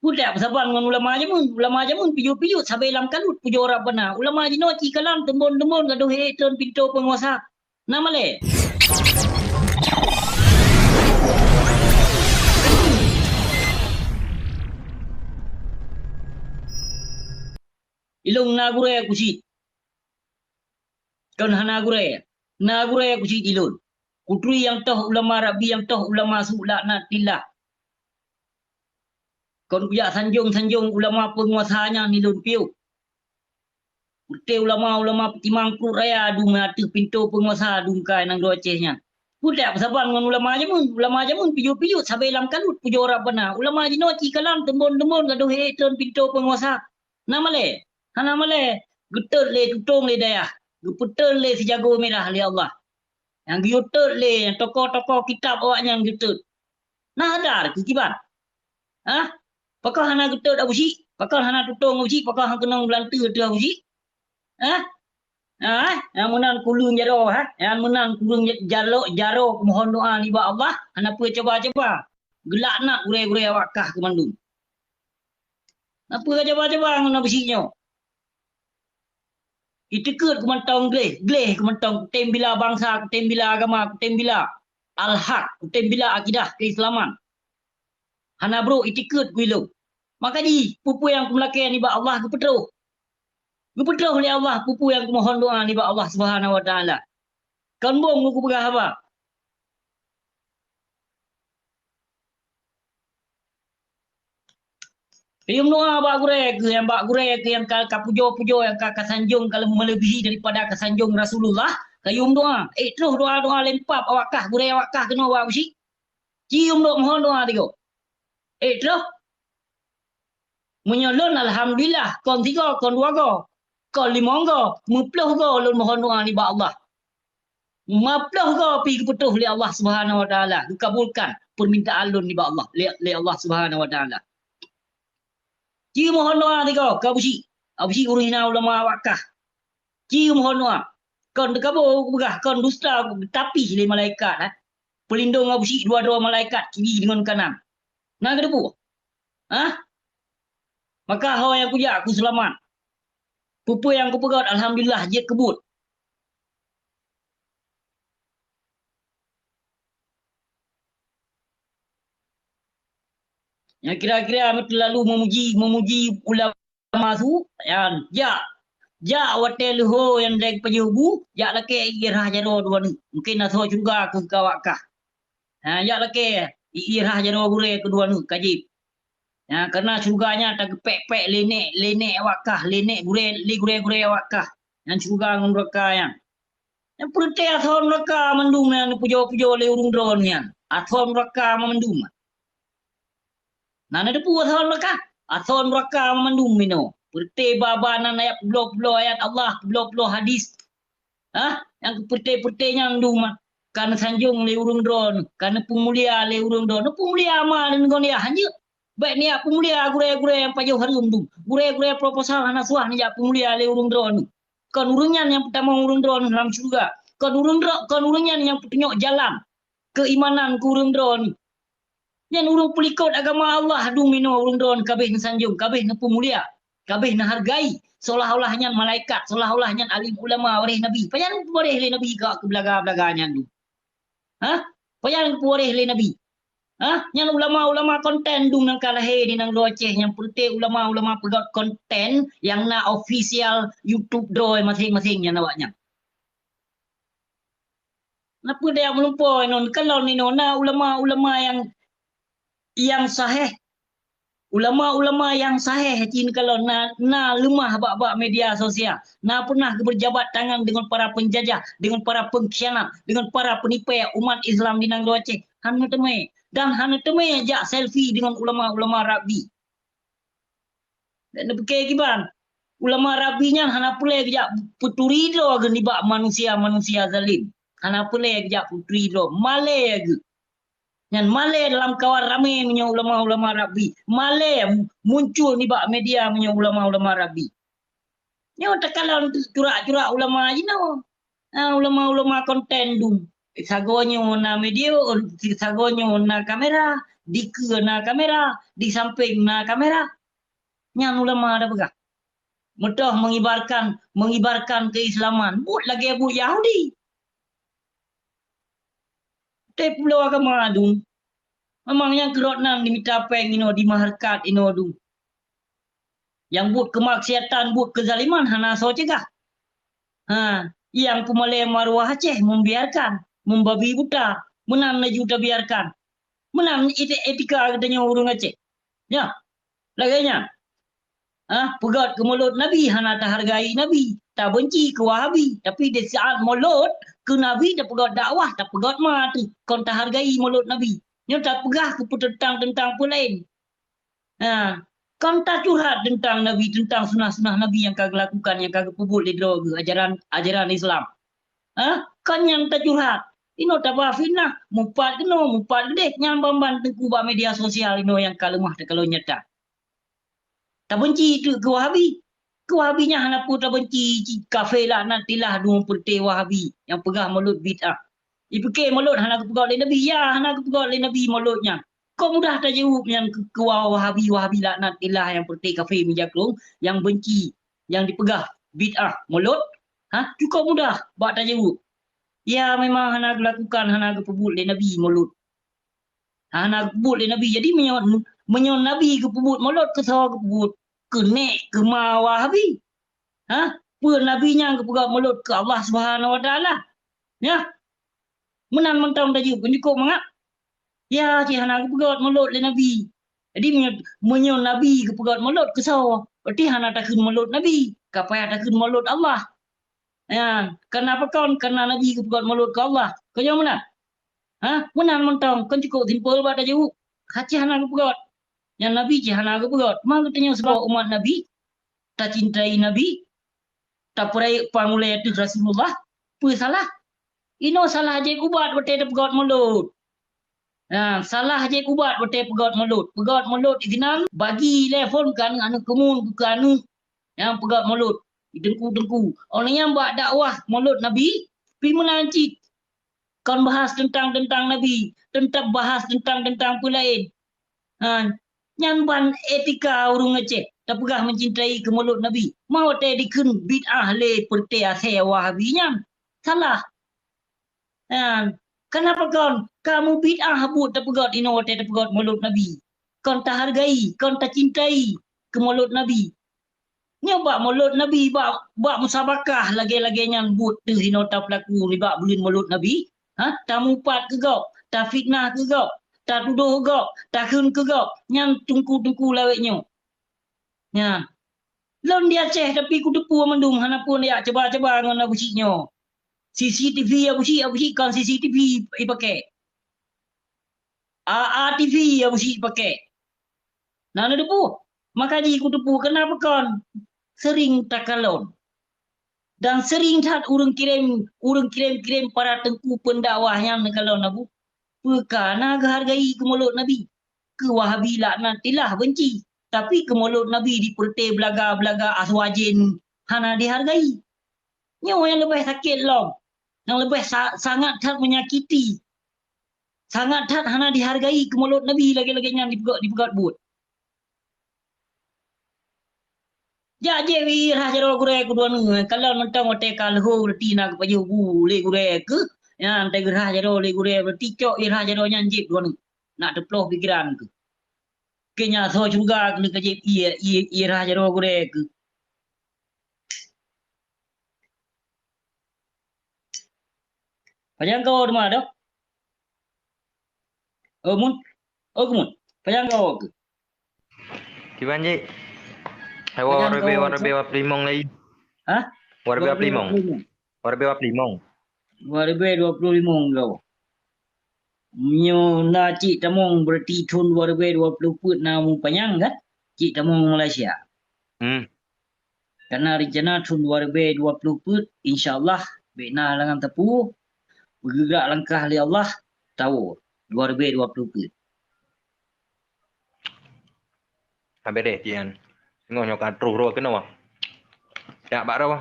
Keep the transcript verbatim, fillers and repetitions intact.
Peue dak peusaban ngon ulama jameun? Ulama jameun pijuet-pijuet sabe lam kalut pujoe Rabbana. Ulama jinoe ci kalam teumbon-teumbon gadoh ék treun pintoe peunguasa. Na malée? Ilôn na gurée kucit. Kon hana gurée. Na gurée kucit ilôn. Kuturi nyang toh ulama Rabbi, nyang toh ulama su laknatillah. Kon kujak sanjong-sanjong ulama peunguasa nyan ilôn piôh. Peureute ulama-ulama peutimang pruet raya dum ateueh pintoe peunguasa dum kai nanggroe Aceh nyan. Peue dak peusaban ngon ulama jameun? Ulama jameun pijuet-pijuet sabe lam kalut pujoe Rabbana. Ulama jinoe ci kalam teumbon-teumbon gadoh ék treun pintoe peunguasa. Na malée? Hana malée. Geutot lé tutong lé dayah. Geupeuteun lé sijagoe mirah lé Allah. Nyang geuyue tot lé tokoh-tokoh kitab awaknyan geutot. Na hadar keu kiban? Hah? Pakon hana geutot Abusyik? Pakon hana tutong Abusyik? Pakon hana keunong beulanteue ateueh Abusyik? Hah? Hah? Nyang meunan kulun jaroe, hah? Nyang meunan kulun jalo-, jaroe kumohon doa nibak Allah, hana peue cuba-cuba. Geulaknat gurée-gurée awak kah keu mandum. Na peue cuba-cuba ngon Abusyik nyoe? Itikeut keu mantong gleh, gleh keu mantong kutem bila bansa, kutem bila agama, kutem bila al-haq, kutem bila akidah keislaman. Hana brok itikeut keu ilôn. Maka jih, peue-peue nyang kumeulakée nibak Allah geupeutroh. Geupeutroh lé Allah peue-peue nyang kumohon doa nibak Allah Subhanahu wa Taala. Kon bông kupeugah haba. Kayum doa bak gurée keuh, nyang bak gurée keuh nyang ka, ka pujoe-pujoe, nyang ka, ka sanjong, ka leubeh meuleubih daripada ka sanjong Rasulullah. Kayum doa. Eh, troh doa-doa lempap awak kah, gurée awak kah keunoe bak Abusyik. Cium doa mohon doa tigo. Eh, troh. Meunyoe lôn alhamdulillah, kon tigo, kon dua go, kon limong go, meuploh go lôn mohon doa nibak Allah. Meuploh go pih geupeutroh lé Allah Subhanahu wa Taala, geukabulkan peumintaan lôn nibak Allah, lé, lé Allah Subhanahu wa Taala. Ci mohon doa tigo keu Abusyik. Abusyik ureuëng hina ulama awak kah. Ci mohon doa. Kon teukaboe kupeugah, kon dusta, geutapih lé malaikat, eh. Peulindong Abusyik dua droe malaikat kiri deungon kanan. Na geuteupeue? Hah? Maka ho nyang kujak kuseulamat. Peue-peue nyang kupeugét, alhamdulillah, jeuet keubuet. Nyang kira-kira meuteulalu meumuji, meumuji ulama su, nyan, jak, jak watée leuho nyang dai pajoh bu, jak lakée ie rhah jaroe dua neuk. Mungken asoe syeuruga keu awak kah. Ha, jak lakée ie rhah jaroe gurée keudua neuk ka jieb. Ha, kareuna syeuruga nyan tageupék-pék lé nèk, lé nèk awak kah, lé nèk gurée, lé gurée-gurée awak kah. Nyan syeuruga ngon neuraka nyan. Nyan peureutée asoe neuraka mandum nyan pujoe-pujoe lé ureuëng droe nyan. Asoe neuraka mandum. Na neuteupeue asoe neuraka? Asoe neuraka mandum inoe. Peureutée ba-ba nan ayat peubloe-peubloe ayat Allah, peubloe-peubloe hadis. Hah? Nyang peureutée-peureutée nyan dum ka neusanjong lé ureuëng droe, ka neupeumulia lé ureuëng droe. Neupeumulia ma deungon yah hanjeuet. Bék neujak peumulia gurée-gurée nyang pajoh hareuem dum. Gurée-gurée proposal hana suah neujak peumulia lé ureuëng droe. Kon ureuëng nyan nyang peutamong ureuëng droe lam syeuruga. Kon ureuëng droe, kon ureuëng nyan nyang peutunyok jalan keuimanan keu ureuëng droe. Nyan ureuëng peulikot agama Allah dum inoe ureuëng droe kabeh neusanjong, kabeh neupeumulia, kabeh neuhargai, seolah-olah nyan malaikat, seolah-olah nyan alim ulama waréh Nabi. Pajan pewaréh lé Nabi keu beulaga-beulaga nyan dum? Hah? Pajan pewaréh lé Nabi? Hah? Nyan ulama-ulama konten dum nyang ka lahé di nanggroe Aceh nyang peureutée ulama-ulama peugét konten nyang na ofisial YouTube droe maséng-maséng nyan awaknyan. Neupeudak meulumpoe ngon kalon inoe na ulama-ulama nyang, nyang saheh. Ulama-ulama nyang saheh cit kalon na, na leumah bak-bak media sosial. Na pernah geupeujabat tangan deungon para peunjajah, deungon para peungkhianat, deungon para peunipée umat Islam di nanggroe Aceh. Hana teumé. Dan hana teumé jak selfie deungon ulama-ulama Rabbi. Dak neupike kiban, ulama Rabbi nyan hana peureulée geujak peuturi droe geuh nibak manusia-manusia zalim. Hana peureulée geujak peuturi droe, malée geuh. Nyan malée dalam kawan ramé meunyoe ulama-ulama Rabbi. Malée muncul nibak media meunyoe ulama-ulama Rabbi. Nyoe takalon curak-curak ulama jinoe. Ah, ulama-ulama konten dum. Sagoe nyoe na video, sagoe nyoe na kamera, dikeue na kamera, di sampéng na kamera. Nyan ulama tapeugah. Meutoh mengibarkan, mengibarkan keislaman, buet lagée buet Yahudi. Teupulo agama dum. Memang nyang keurot nan dimita péng inoe, dimahrekat inoe dum. Nyang buet keumaksiatan, buet keuzaliman hana soe cegah. Ha, nyang peumalée maruah Aceh membiarkan, membabi buta, meunan laju tabiarkan. Meunan ete-, etika geutanyoe ureuëng Aceh. Nyoe, lagée nyan. Ah, peugét keu mulod Nabi, hana tahargai Nabi, tabenci keu Wahabi. Tapi di saat mulod keu Nabi tapeugét dakwah, tapeugét ma teuh, kon tahargai mulod Nabi. Nyoe tapeugah keu peuteuntang teuntang peue laén. Ha, kon tacurhat teuntang Nabi, teuntang sunah-sunah Nabi nyang ka geulakukan, nyang ka geupeubuet lé droe geuh ajaran, ajaran Islam. Ha, kon nyang tacurhat. Inoe taba fitnah, mupat keunoe, mupat keudeh, nyang ban-ban teungku bak media sosial inoe nyang ka leumah takalon nyata. Tabenci teuk keu Wahabi. Keu Wahabi nyan hana peue tabenci, cit kafé laknatillah dum peureuté Wahabi nyang peugah mulod bid'ah. Ipike mulod hana geupeugét lé Nabi, ya hana geupeugét lé Nabi mulod nyan. Kok mudah tajaweueb nyan keu, keu Wahabi, Wahabi laknatillah nyang peureuté kafé meujakrong, nyang benci, nyang dipeugah bid'ah mulod? Ha, cukôp mudah bak tajaweueb. Ya memang hana geulakukan, hana geupeubuet lé Nabi mulod. Hana geupeubeuet lé Nabi. Jadi meunyoe, meunyoe Nabi geupeubuet mulod, keu soe geupeubuet? Keu nék, keu ma Wahabi. Ha? Peue Nabi nyan geupeugét mulod keu Allah Subhanahu wa Taala? Nyoe. Meunan mantong tajeuet, kon jukôp mangat. Ya, cit hana geupeugét mulod lé Nabi. Jadi meunyoe, meunyoe Nabi geupeugét mulod keu soe, berarti hana takheun mulod Nabi, ka payah takheun mulod Allah. Nyan, kenapa kon? Karena Nabi geupeugét mulod keu Allah. Kon nyoe meunan? Ha? Meunan mantong, kon jukôp simpel bak tajaweueb. Hana cit hana geupeugét. Nyan Nabi cit hana geupeugét. Ma geutanyoe sibagoe umat Nabi, tacintai Nabi, tapeurayeuk pang ulée ateueh Rasulullah, peue salah? Inoe salah jeuet ubat watée tapeugét mulod. Ha, salah jeuet ubat watée peugét mulod. Peugét mulod disinan bagi lé phon keu aneuk-aneuk keumun, keu aneuk nyang peugét mulod, teungku-teungku. Óh lheueh nyan bak dakwah mulod Nabi, pih meunan cit. Kon bahas teuntang-teuntang Nabi, teutap bahas teuntang-teuntang peue laén. Ha, nyan ban etika ureuëng Aceh, tapeugah mencintai keu mulod Nabi. Ma watée dikheun bid'ah lé peureuté asée Wahabi nyan. Salah. Ha, kenapa kon? Kamoe bid'ah buet tapeugét inoe watée tapeugét mulod Nabi. Kon tahargai, kon tacintai keu mulod Nabi. Nyoe bak mulod Nabi, bak, bak musabakah lagée-lagée nyan buet teuh inoe tapeulaku nibak buleuen mulod Nabi. Ha? Tamupat keu gob, tafitnah keu gob, tatudoh gob, takheun keu gob. Nyan teungku-teungku lawét nyoe. Nyan. Lôn di Aceh tapi kuteupeue mandum hana peue jak cuba-cuba ngon Abu Syik nyoe. C C T V Abu Syik, Abu Syik kon C C T V ipakée. A A T V Abu Syik ipakée. Na neuteupeue? Maka jih kuteupeue kenapa kon sering takalon. Dan sering that ureuëng kirém, ureuëng kirém-kirém para teungku peundakwah nyang neukalon Abu. Peue ka na geuhargai keu mulod Nabi? Keu Wahabi laknatillah benci, tapi keu mulod Nabi di peureuté beulaga-beulaga aswajen hana dihargai. Nyoe nyang leubeh sakét lom, nyang leubeh sa-, sangat that menyakiti. Sangat that hana dihargai keu mulod Nabi lagée-lagée nyan dipeugét, dipeugét buet. Jak jieb ie rhah jaroe gurée keu droeneuh, kalon mantong watée ka leuho reuti na geupajoh bu lé gurée keuh, nyan watée geurhah jaroe lé gurée, reuti cok ie rhah jaroe nyan jieb droeneuh. Nak teuploh pikiran keuh. Keu nyan asoe syeuruga keuneuk ka jieb ie, ie, ie rhah jaroe gurée keuh. Pajan kawoe teuma, Dok? Oh, mun. Oh, keumun. Pajan kawoe keuh? Kiban jih? Hai, wa-, waribée, waribée dua ploh limong lagi. Hah? Waribée dua ploh limong. Waribée dua ploh limong. Waribée dua ploh limong kawoe. Meunyoe na cit tamong, berarti thon dua ribée dua ploh peuet na mupanyang, kan? Cit tamong Malaysia. Hmm. Karena rencana thon dua ribée dua ploh peuet, insya Allah, bék na halangan teupeu, beugeugak langkah lé Allah, tawoe, dua ribée dua ploh peuet. Habéh deh, Tian. Singoh nyoe ka troh droe keunoe. Yak bak droe.